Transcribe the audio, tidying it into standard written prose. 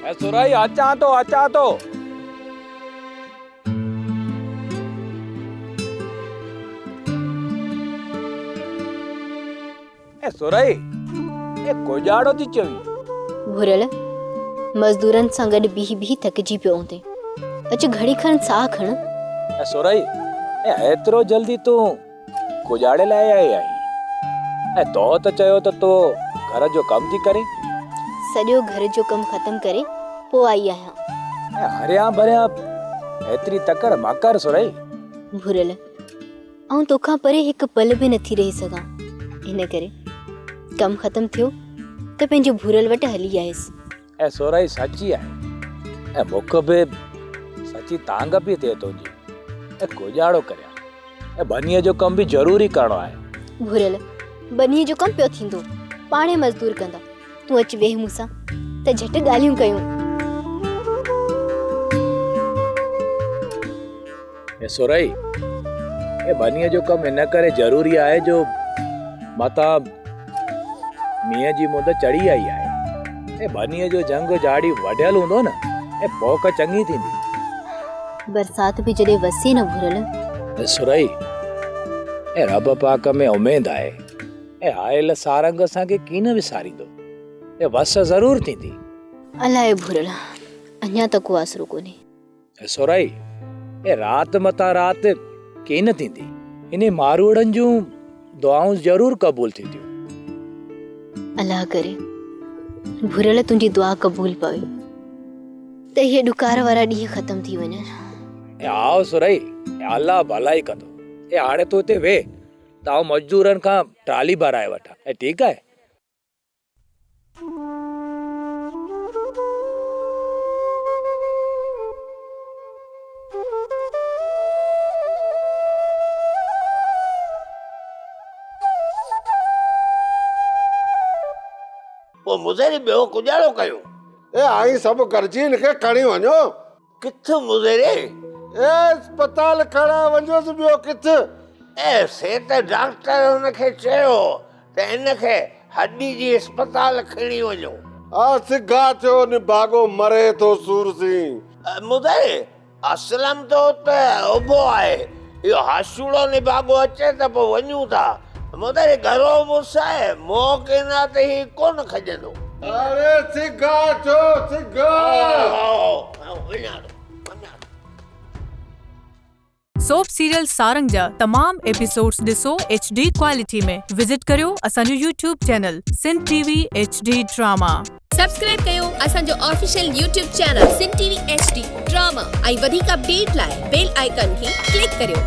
اي سرائي اچان ٿو اچان ٿو. اي سرائي اي ڪوڄاڙو ٿي چوين. ڀورل مزدورن سان گڏ بيهي بيهي ٿڪجي پيو هوندين. اچ گهڙي کن ساهه کڻ. اي سرائي اي ايترو جلدي تون ڪوڄاڙي لاء آئي آهين ۽ تو ته چيو ته تو گهر جو ڪم ٿي ڪرين. سڄو گهر جو ڪم ختم ڪري پوء آئي آهيان. ۽ هريان ڀريان ايتري تڪڙ مان ڪر سرهي. ڀورل، آئون توکان پري هڪ پل به نٿي رهي سگهان. ان ڪري ڪم ختم ٿيو ته پنهنجي ڀورل وٽ هلي آيس. ۽ سورائي سچي آهي ۽ مون کي به سچي تانگهه پئي ٿئي تنهنجي ۽ ڪوڄاڙو ڪريان ۽ ٻنيء جو ڪم به ضروري ڪرڻو آهي. ڀورل، ٻنيء جو ڪم پيو ٿيندو، پاڻهي مزدور ڪندا، تون اچ ويهه مون سان ته جهٽ ڳالهيون ڪيون. اي سورائي، اي ٻنيء جو ڪم ان ڪري ضروري آهي جو متان مينهن جي مند چڙهي آئي آهي. اي ٻنيء جو جهنگ جهاڙي وڍيل هوندو نه، اي پوک چڱي ٿيندي. برسات به جڏهن وسي نه ڀورل. اي سورائي، اي رب پاڪ ۾ اميد آهي، اي آيل سارنگ اسان کي ڪين وساريندو، اي وس ضرور ٿيندي. الائي ڀورل، اڃا ته ڪو آسرو ڪونهي. اي سورائي، اي رات متان رات ڪين ٿيندي. انهي ماروئڙن جون دعائون ضرور قبول ٿينديون. الله ڪري ڀورل تنهنجي دعا قبول پوي ته اهي ڏڪار وارا ڏينهن ختم ٿي وڃن. اي هائو سورائي، اي الله ڀلائي ڪندو. اي هاڻي تون هتي ويهه ته آئون مزدورن کان ٽرالي ڀرائي وٺان. اي ٺيڪ آهي؟ پوء مزيري ٻيو ڪڄاڙو ڪيو. اي آئين سڀ گڏجي هن کي کڻي وڃو. ڪٿ مزيري؟ اي اسپتال کڻائي وڃوس ٻيو ڪٿ؟ اي سي ته ڊاڪٽر هن کي چيو ته ان کي هڏي جي اسپتال کڻي وڃو. آ سگها ٿيو نڀاڳو مري ٿو سور سين. مزيري، اسلم ته ات اڀو آهي. اهو هاشوڙو نڀاڳو اچي ته پوء وڃون ٿا. مدري گهرو مڙس آهي، منهن ڪينا ته هي ڪونه کڄندو. اڙي سگها ٿيو سگها. وڃان ٿو وڃان ٿو. سوپ سيريل سارنگ جا تمام ايپيسوڊز ڏسو ايڇ ڊي ڪوالٽي ۾ وزٽ ڪريو اسان جو YouTube channel Sindh T V H D drama. Subscribe ڪيو اسان جو official YouTube channel Sindh T V H D drama ۽ وڌيڪ اپڊيٽ لاء بيل آئيڪان کي ڪلڪ ڪريو.